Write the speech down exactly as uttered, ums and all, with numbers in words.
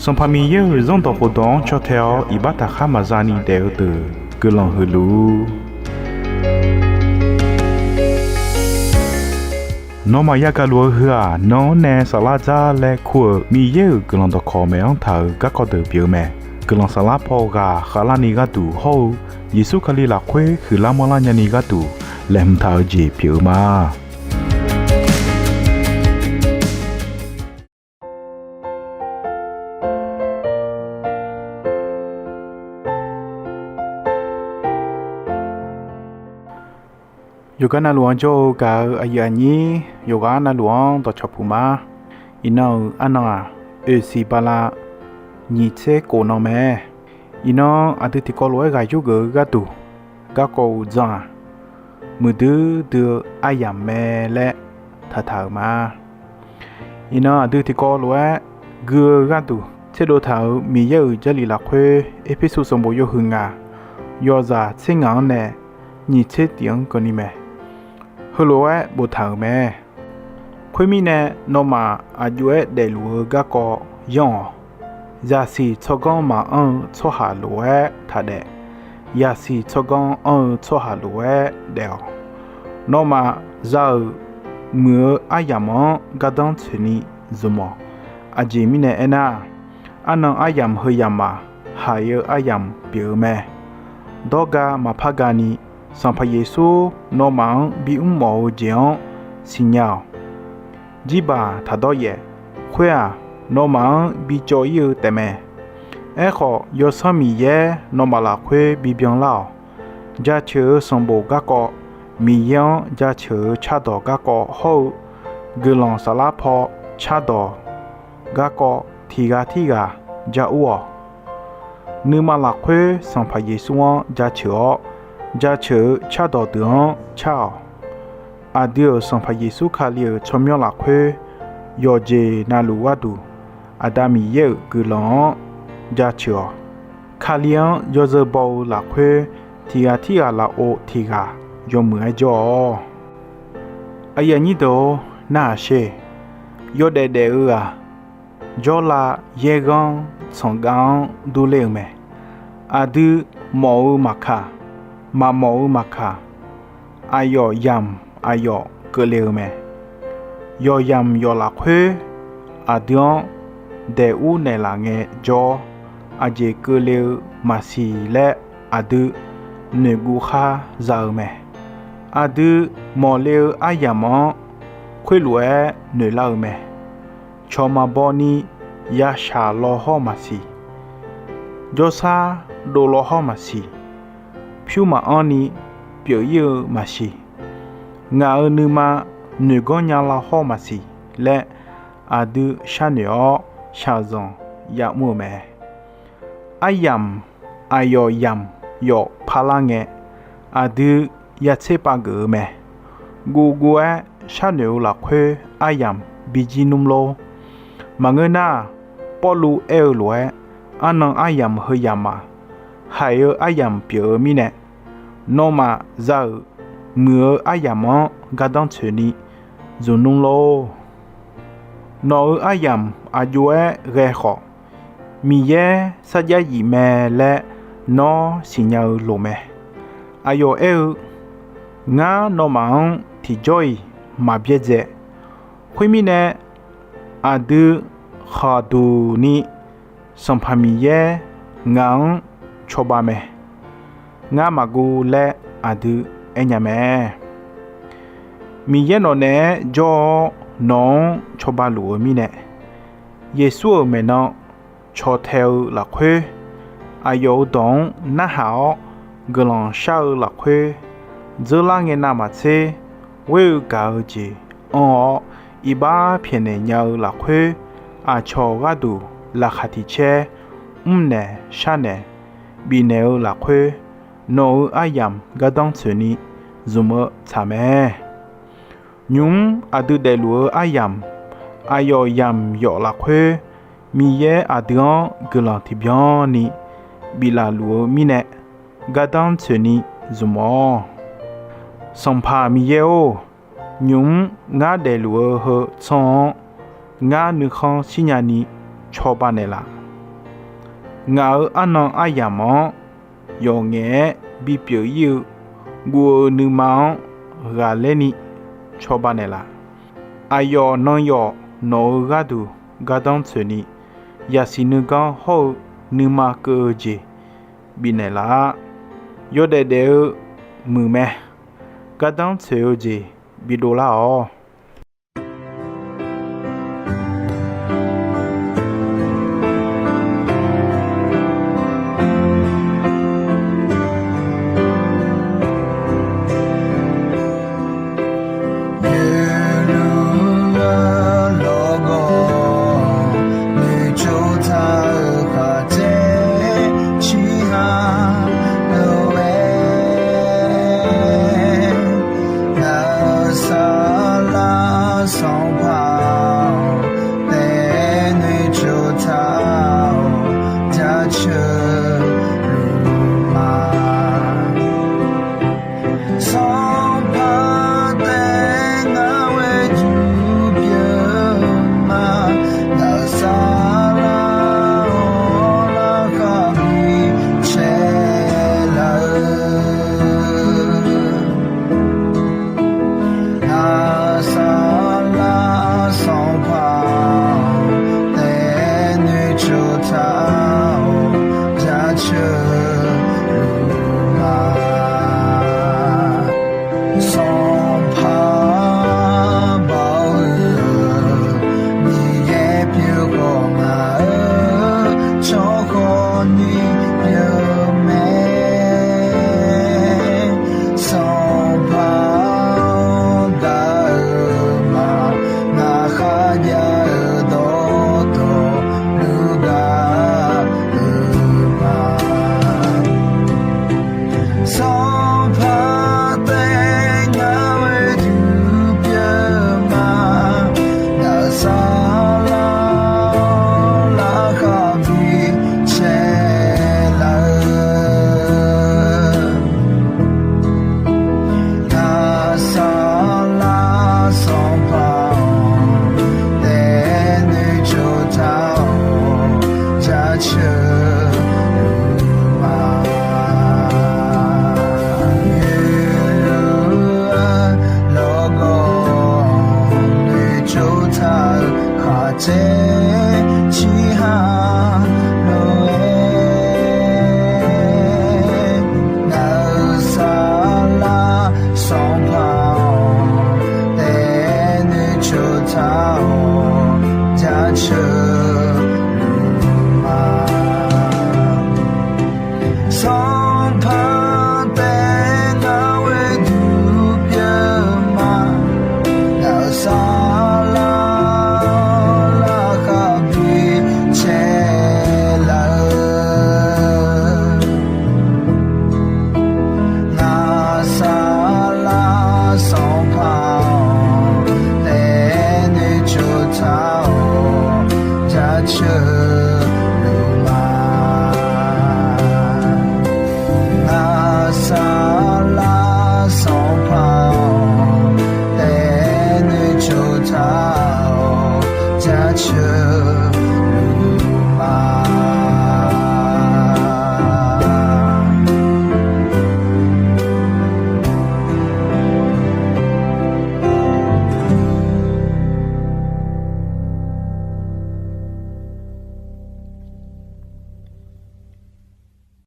Sanqpaq Miqyaer-euq Zanrdawq khofdawq-anr caw tae-awr iqbax taqkhar maqza ni daef-eu deuq guiqlanq huiq luf-ur. Nawmaf yagaq luf-eu heu-aq, nan-anr nae saflar dzar laer kur-euq Miqyaer-euq guiqlanq dawqkawq maeq-anr taq-euq garkawv deuq pyeuf-eu mae. Guiqlanq saflar paw ghaq khavlarni gharduq hawr-eu Yeqsur Kali lafkhoer huiqlar manrlar nyani gharduq laeqhmq taq-eu jeq pyeuf-eu ma. Yawqgar navluf-anr jawr-eu gaq-eu aqyuif aqnyir, yawqghaq navluf-anr dawqcawq puq ma. Iqnan-euq arnan-aq, oeqsiq bala nyiq tser kof nan mae. Iqnan aqdui tiqkawv lof-aer ghaq yurgeuf-eu gharduq, garkawv uqdzan-aq, muiqdui dui-eu aryamq mae laer taqtaq-euq ma. Iqnan aqdui tiqkawv lof-aer gui-eu gharduq tserdov taq-euq Miqyaer-euq Jarlif lafkhoer Erpersu sanqbof yawhuiq ngaq, yawzaq tser ngaq-anr nae nyiq tser tiq-anr keuvni mae. Heulof-aer boftaq-euq mae. Khoermirnae, nawmaf aqjox-aer daefluf-eu garkawv yanr-awq. Zaqsiq tsawrganr maqanr-eu tsawrhaq lof-aer taqdaef. Yaqsiq tsawrganr anr-eu tsawrhaq lof-aer daef-awq. Nawmaf za-euq muiq-eu aryamq-anr gardanr tsoeqni zmq-awq. Aqjeq mirnae aernar, arnan aryamq heu yamq-aq, haiq-eu aryamq pyeuf-eu mae. Dawrga maqpar gani, Sanqpaq Yeqsur nawmaf-anr bimr mawf-eu jeq-anr siqnya-awq. Jirbaq taqdawr yaef. Khoer-aq, nawmaf-anr bicawv ir-eu taefmae. Aerkhawf, Yawsanr Miqyaer nawmaf lafkhoer bibyan lar-awq. Jaceuq-eu sanqbof garkawv, Miqyaer-anr jaceuq-eu cardawq garkawv hawr-eu guiqlanq saflar paw cardawq garkawv tiq ghaq tirghaq ja ur-awq. Nuima lafkhoer Sanqpaq Yeqsur-anr jaceuq-awr, jaceuq-eu cardawq deuq-anr car-awq. Aqdui-euq Sanqpaq Yeqsur Kali-euq tsawrmyanr lafkhoer yawqjeq navluf gharduq, Aqda Miqyaer-euq guiqlanq-anr jaceuq-awq. Kali-anr yawzeu baw-eu lafkhoer tiq ghaq tirghaq lafov tiq ghaq yawmuiq-aer jawr-awq. Aqyuif aqnyir deuq-or, narhaq sher. Yawdaef daef-eu-aq, jawrlav yaerghanr tsanqgav-anr durler-eu mae. Aqdui mawf-eu maqkaq, maqmawf-eu maqkaq, aqyawf yamq aqyawf keuvle-eu mae. Yawqyamq yawf lafkhoer aqdui-anr daeq ur naeqlaf ngae jawr-awr, aqjeq keuvle-eu maqsiq laer aqdui noeqguv khar za-eu mae. Aqdui mawqle-eu aryamq-anr khoerlof-aer noeqlar-eu mae. Cawq maqbaw ni yashaq law hawr maqsiq, jawrsar dov law hawr maqsiq, pyur maqanr ni pyeuf ir-eu maqsiq, ngaq-euq nuima noeqganr nya law hawr maqsiq laer aqdui sharnoeq-awr shaqzanq yamr-eu mae. Aryamq aqyawf yamq yawf parlar ngae, aqdui yatser pav geuf-eu mae. Guvguv-aer sharnoeq-eu lafkhoer aryamq bijir nmr lor. Maqngeur nar, Pawrluv aer-eu lof-aer, arnan aryamq heu yamq-aq, haiq-eu aryamq pyeuf-eu mirnae, nawmaf za-euq muiq-eu aryamq-anr gardanr tsoeqni zmq nmr lor. Nawq-euq aryamq aq jov-aer ghae khawf, Miqyaer sarjax yif mae laer nawr siqnya-eu loq mae. Aqyawf aer-eu, Ngar nawmaf-anr tiqjawr-iq maq byaerdzae. Khoermirnae, aqdui khaqduq ni Sanqpaq Miqyaer ngaq-anr cawba mae. Ngar maqguv laer aqdui aernya mae. Miqyaer nawq naeq-aer jawr-awr nawq-anr cawba luf-eu mirnae, Yeqsur-euq maeqnan caw tae-eu lafkhoer, aqyawf-euq dawq-anr narhaq-awr guiqlanq shar-eu lafkhoer, dzeurlar ngae navmaqtser ghoer-eu gaq-eu jeq anr-awr, iqbax pyaeqnaeq nya-eu lafkhoer, aqcawq gharduq laqkhaq tiq caer mrnaeq sharnaeq bifnaeq-eu lafkhoer, nawq-euq aryamq gardanr tsoeqni zmq-eu tsaq mae. Nymq-mr aqdui daefluf-eu aryamq, aqyawf yamq yawf lafkhoer, Miqyaer aqdui-anr guiqlanq tiqbyan ni biflaf luf-eu mirnae, gardanr tsoeqni zmq-awq. Sanqpaq Miqyaer-or, nymq-mr ngar daefluf-eu heu tsanr-anr, ngar nuikhanr shirnya ni cawba naeqlaf. Ngaq-euq arnan aryamq-anr yawf ngaef-aer bipyeuf ir-eu guv-eu nuima-anr ghaqler ni cawba naeqlaf. Aqyawf nan yawf nawq-euq gharduq gardanr tsoeqni, yasiq nuiganr hawr-eu nuima keuv-eu jeq bifnaeq laf-ar. Yawdaef daef-eu muiq mae. Gardanr tsoeq-eu jeq bidov lar-awq. Yelur-eu lawrgawv noeqtsov taq-euq khaqdzer ciqha lof-aer, ngaq-euq saflar sanqpaq-awq, taef noeqtsov taq-awq, jaceuq luf ma. Sanqpaq taef ngar ghoeduq pyeuf ma, ngaq-euq saflar-awr larkhaq bi caev laf-eu. Ngaq-euq saflar sanqpaq-awq, taef noeqtsov taq-awq, jaceuq luf ma. Sanqpaq Baoq-euq Miqyaer pyeuf khawf, ngaq-euq tsawrhawq ni pyeuf mae. Sanqpaq-anr gaq-euq ma, ngaq kharjav-eu dawqtawvluf gaq-euq ma. Sanqpaq taef ngar ghoeduq pyeuf ma, ngaq-euq saflar-awr larkhaq bi caev laf-eu. Ngaq-euq saflar sanqpaq-awq, taef noeqtsov taq-awq, jaceuq luf ma. Yelur-eu lawrgawv noeqtsov taq-euq khaqdzer ciqha lof-aer, ngaq-euq saflar sanqpaq-awq, taef noeqtsov taq-awq, jaceuq luf ma. Sanqpaq taef ngar ghoeduq pyeuf ma, ngaq-euq saflar-awr larkhaq bi caev laf-eu. Ngaq saflar sanqpaq-awq, taef noeqtsov taq-awq, jaceuq luf ma. Ngaq saflar sanqpaq-awq, taef noeqtsov taq